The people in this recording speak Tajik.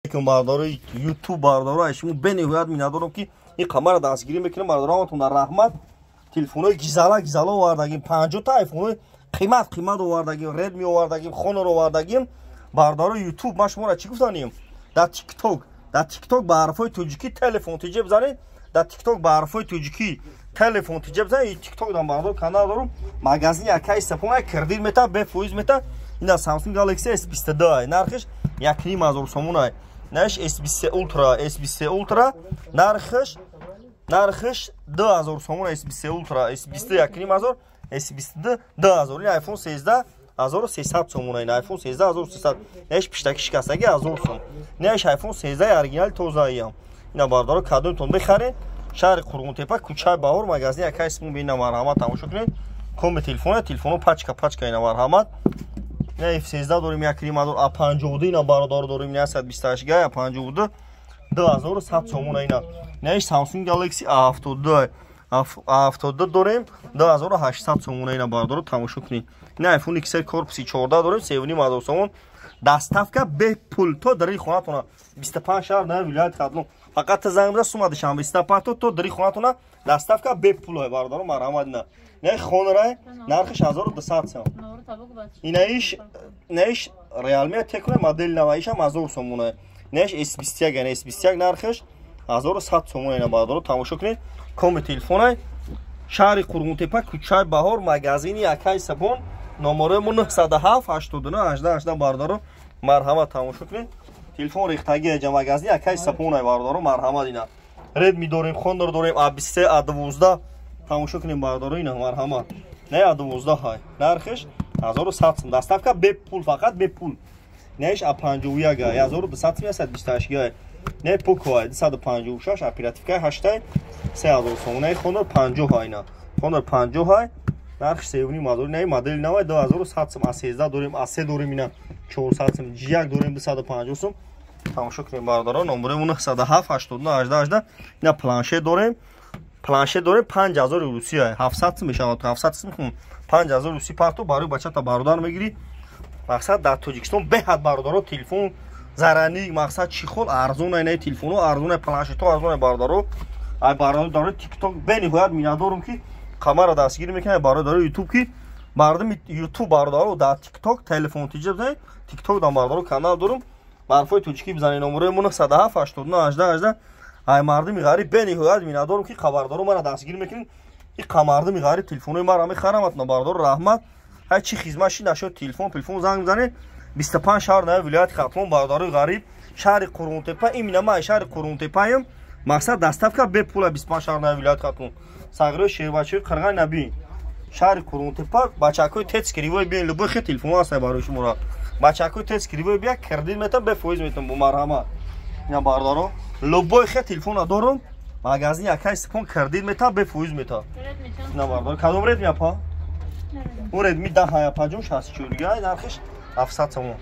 Алейкум, бародарои Ютуб, бародаро, шумо бениҳоят миннатдорам, ки ин қамара дастгирӣ мекунем. Бародараматон дар раҳмат. Телефонҳои гизала гизала овардагим, 50-та айфонҳои қимат қимат овардагим, Редми овардагим, Хонор овардагим. Бародарои Ютуб, ман шуморо чӣ гуфтанем? Дар Тикток, дар Тикток ба ҳарфҳои тоҷикӣ «Телефон тиҷе» бизанед. Дар Тикток ба ҳарфҳои тоҷикӣ «Телефон тиҷе» бизанед. Тикток дан, бародар, канал дорум, магазини акаи Сапона. Кредит мета, бефоиз мета. Ина Samsung Galaxy S22, нархиш 1,5 ҳазор сомон. Нархиш S23 Ultra, S23 Ultra нархиш 2000 сомон. S23 Ultra, S23 1,5 ҳазор, S22 2000. Ин iPhone 13 1300 сомон. Ин iPhone 13 1300. Наш пиштаки шикастаги 1000 сом. Наш iPhone 13 оригинали тозаиям. Ина, бародаро, кадомтон бихаред, шаҳри Қурғонтепа, кӯчаи Баҳор, магазини акаи Симон. Ина, марҳамат, тамошо кунед. Коми телефона, телефоно пачка пачка. Ина, марҳамат, ина F13 дорем, 1,5 ҳазор. А52, ина, бародаро, дорем, 128 га, А52 2100 сомон. Ина, наиш Samsung Galaxy A72, A72 дорем, 2800 сомон. Ина, бародаро, тамошо кунед. Ина iPhone XR корпуси 14 дорем, 3,5 ҳазор сомон. Доставка бепул то дари хонатона, 25 шаҳр на вилояти Хатлон. Фақат та занг бизан, сума Душанбе 25 то дари хонатона доставка бепул. Бародаро, марҳамат. Ина, не Хонорай, нархиш 1200 сом. Инаиш, наиш Realme Tecno, модели нава, ишам 1000 сомона. Наиш S21, яъне S21 нархиш 1100 сомона. Ина, бародаро, тамошо кунед. Коми телефонай. Шаҳри Қурғонтепа, кӯчаи Баҳор, магазини акаи Сапон. Номерои мо 907 89 18 18. Бародаро, марҳамат, тамошо кунед. Телефон рехтаги эҷа, магазини акаи Сапонай. Бародаро, марҳамат, ина Redmi дорем, Honor дорем, A23, A12, тамошо кунем, бародаро. Ина, марҳамат, не A12 ҳай, нархиш 1100 сом, доставка бепул, фақат бепул. Неиш А51 1200 сом, 128 га. Не Поко 256, оперативка 8, 3000 сом. Не Honor 50 ҳайна, Honor 50 ҳай, нархи 3,5 ҳазор. Не модели навай 2100 сом. А13 дорем, А3 дорем, ина 400 сом. G1 дорем, 250 сом. Тамошо кунем, бародаро. Номерои 907 89 18 18. Ина планшет дорем, планшет дорем, 5000 русия, 700 сом мешавад, 700 сом. 5000 руси парту, барои бачата, бародар мегирӣ. Мақсад, дар Тоҷикистон беҳад, бародаро, телефон зарани, мақсад, чехол арзон, ина телефоно арзон, планшето арзон. Бародаро, ай бародаро Тикток бениҳоят миннатдорум, ки қамара дастгирӣ мекунад. Бародаро Ютуб, ки мардуми Ютуб, бародаро, дар Тикток «Телефон тиҷа» бизанед. Тикток дан, бародаро, канал дорум, ҳарфҳои тоҷикӣ бизанед. Номерои мо 907 89 18 18. Ай мардуми ғариб бениҳоят миннатдорум, ки хабардоро мара дастгирӣ мекунед. И мардуми ғариб телефонои мара мехарам. Бародаро, раҳмат. Ҳар чи хизмат ши нашуд, телефон занг бизанед. 25 шаҳр на вилояти Хатлон. Бародарои ғариб, шаҳри Қурғонтепа, именно ман шаҳри Қурғонтепаем. Мақсад, доставка бепула, 25 шаҳр на вилояти Хатлон. Сағирои шербачаи қирғай набин, шаҳри Қурғонтепа, бачакҳои ТЭЦ Кривой биен, любой хе телефон ҳаста барои шуморо. Бачакҳои ТЭЦ Кривой бия, кредит метам, бефоиз метам, бо марҳамат. Ина, бародаро, любой хе телефона дорум, магазин якай Сипон, кредит мета, бефоиз мета. Ина, бародаро, кадом Редми, апа? У Редми 10 ҳая, панҷум 64 гай, нархиш 700 сомон.